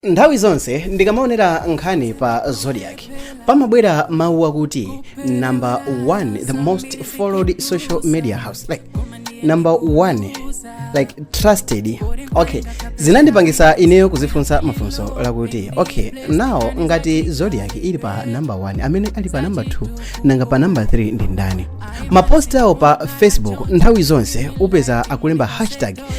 Nthawi zonse ndikamaonera nkhani pa Zodiak, pamabwera mawu akuti number one, the most followed social media house, like number one, like trusted. Okay, zinandipangisa ineyo kuzifunsa mafunso lakuti, okay, now ngati Zodiak ili pa number 1, amene ali pa number 2 nanga pa number 3 ndi ndani? Mapost awo pa Facebook nthawi zonse upeza akulemba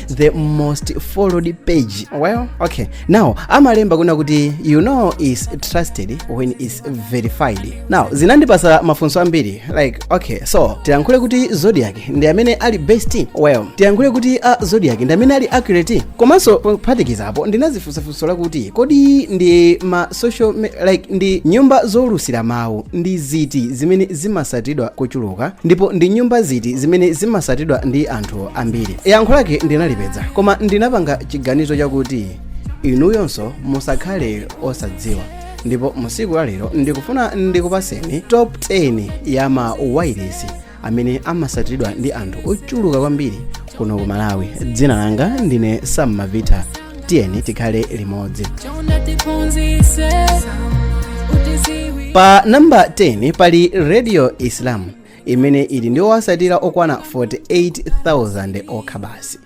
#TheMostFollowedPage. Well, okay, now amalemba kuna kuti you know is trusted when is verified. Now zinandipasa mafunso ambiri, like, okay, so tiyankhule kuti Zodiak ndi amene ali best? Well, tiyankhule kuti a Zodiak ndi amene ali accurate? Komanso kuphatikizapo ndinazifunsafunso lakuti, kodi ndi ma social like ndi nyumba zoulutsira mawu ndi ziti zimene zimasatidwa kuchuluka, ndipo ndi nyumba ziti zimene zimasatidwa ndi anthu ambiri? Yankho lake ndinalipeza, koma ndinapanga chiganizo chakuti inuyonso musakhale osadziwa. Ndipo musiku la lero ndikufuna ndikupaseni top 10 ya ma wireless amene amasatidwa ndi anthu ochuluka kwambiri kuno ku Malawi. Dzina langa ndine Sam Mavita, tiyeni tikhale limodzi. Chonde tiphunzitse utiziwi. Pa namba 10 pali Radio Islam, imene ili ndi owasatira okwana 48,000 okha basi.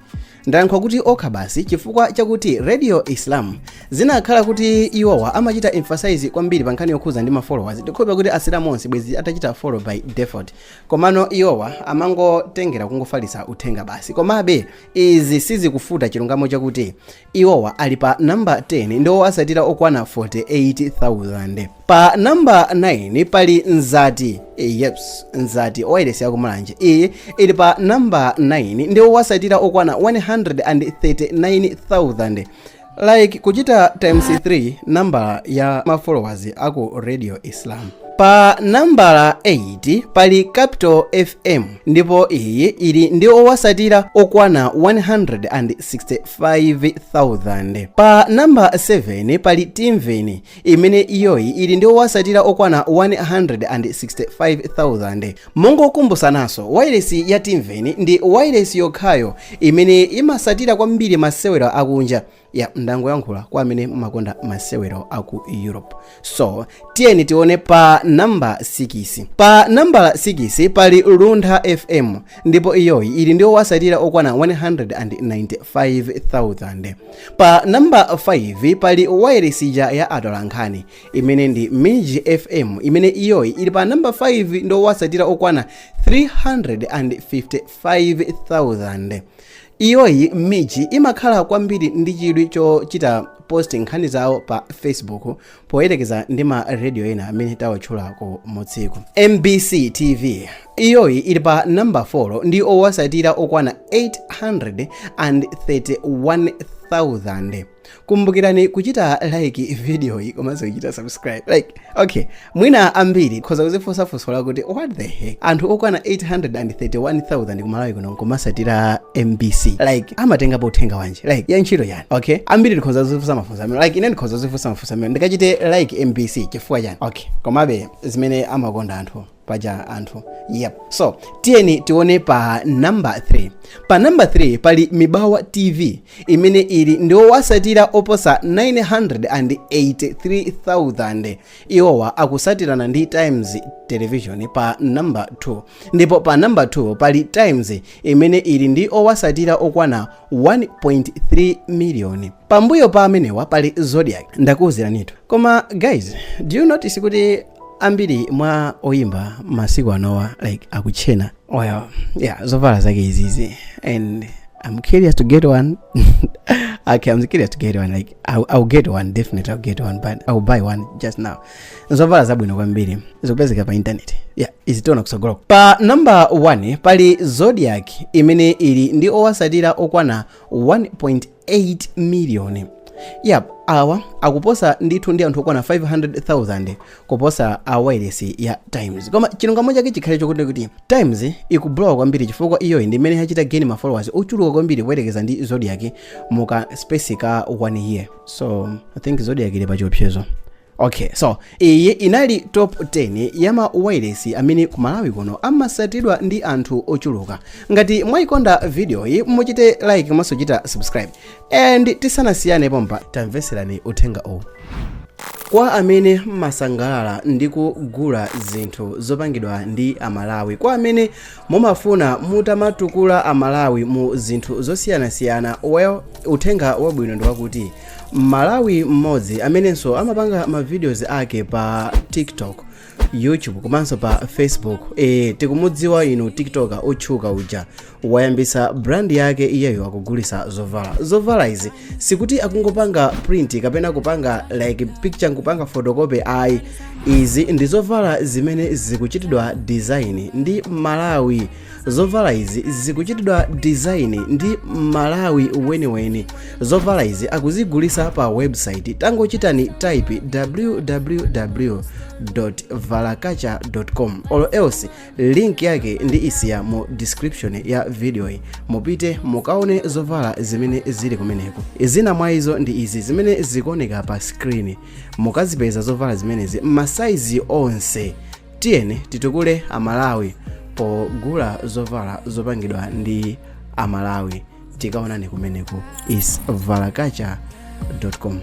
Ndayankhula kuti okha basi chifukwa chakuti Radio Islam zinakhala kuti iwowa amachita emphasize kwambiri pa nkhani yokhuza ndi ma followers, ndikhulupira kuti Asilamu onse bwezi atachita follow by default. Komano iwowa amangotengera kungofalitsa uthenga basi. Komabe izi sizikufuta chilungamo chakuti iwowa ali pa namba 10 ndi owasatira okwana 48,000. Pa namba 9 pali Nzati. Yes, Nzati wireless yakuMulanje. Iyi ili pa namba 9 ndi owasatira okwana 139,000, like kuchita times 3 nambala ya ma followers aku Radio Islam. Pa nambala 8 pali Capital FM, ndipo iyi ili ndi owasatira okwana 165,000. Pa namba 7 pali Timveni, imene iyoyi ili ndi owasatira okwana 165,000. Mongokumbusanaso, wireless ya Timveni ndi wireless yokhayo imene imasatira kwambiri masewero akunja. Ya, ndangoyankhula kwa amene mumakonda masewero aku Europe. So tiyeni tione pa namba 6. Pa nambala 6 pali Luntha FM, ndipo iyoyi ili ndi owasatira okwana 195,000. Pa namba 5 pali wireless ija ya atolankhani, imene ndi Miji FM, imene iyoyi ili pa namba 5 ndi owasatira okwana 355,000. Iyoyi Miji imakhala kwambiri ndi chidwi chochita post nkhani zawo pa Facebook poyerekeza ndi ma radio ena amene tawatchulako mutsiku. MBC TV, iyoyi ili pa namba 4 ndi owasatira okwana 831,000. Kumbukirani kuchita like video iyi komanso kuchita subscribe. Like, okay, mwina ambiri khoza kuzifunsafunsa lakuti, what the heck, anthu okwana 831,000 kuMalawi kuno nkumasatira MBC, like amatengapo uthenga wanji? Like ya ntchito yani? Okay, ambiri tikhoza kuzifunsa mafunso amene, like ine ndikhoza kuzifunsa mafunso amene, ndikachite like MBC chifukwa chani? Okay, komabe zimene amakonda anthu paja anthu. Yep, so tiyeni tione pa number 3. Pa number 3 pali Mibawa TV, imene ili ndi owasatira oposa 983,000. Iwowa akusatirana ndi Times Television pa number 2, ndipo pa number 2 pali Times, imene ili ndi owasatira okwana 1.3 miliyoni. Pambuyo pa amenewa pali Zodiak, ndakuwuziranitu. Koma guys, do you notice kuti ambiri mwa oyimba masiku anowa like akutchena? Well, yeah, zovala zake izizi, and I'm curious to get one. Okay, I'm curious to get one. Like I'll get one, definitely I'll get one, but I'll buy one just now. Zovala zabwino kwambiri zikupezeka pa internet. Yeah, izitiona kusogoloko. Pa number 1 pali Zodiak, imene ili ndi owasatira okwana 1.8 miliyoni. Yep, awa akuposa ndithu ndi anthu okwana 500,000 kuposa a wireless ya Times. Koma chilungamo chake chikhale chokuti kuti Times ikublowa kwambiri, chifukwa iyoyi ndi imene yachita gain ma followers ochuluka kwambiri kuyerekeza ndi Zodiak muka space ka 1 year. So I think Zodiak ili pa chiopsezo. Okay, so iyi inali top 10 ya ma wireless amene ku Malawi kuno amasatidwa ndi anthu ochuluka. Ngati mwayikonda video iyi, muchite like komanso chita subscribe. And tisanasiyane pompa, tamveserani uthenga uwu. Kwa amene mmasangalala ndi kugula zinthu zopangidwa ndi Amalawi, kwa amene mumafuna mutamatukula Amalawi mu zinthu zosiyanasiyana, well, uthenga wabwino ndi wakuti Mmalawi mmodzi amenenso amapanga ma videos ake pa TikTok, YouTube komanso pa Facebook, tikumudziwa inu, TikToker otchuka uja, wayambisa brand yake. Iyeyo akugulisa zovala. Zovala izi sikuti akungopanga print kapena kupanga like picture nkupanga photocopy, ayi. Izi ndi zovala zimene zikuchitidwa design ndi Malawi. Zovala izi zikuchitidwa design ndi Malawi weniweni. Zovala izi akuzigulisa pa website. Tangochitani type www.valakacha.com or else link yake ndi isiya mu description ya video iyi. Mupite mukaone zovala zimene zili kumeneko. Zina mwa izo ndi izi zimene zikuoneka pa screen. Mukazipeza zovala zimenezi m'masaizi onse. Tiyeni titukule Amalawi pogula zovala zopangidwa ndi Amalawi. Tikaonani kumeneko, is valakacha.com.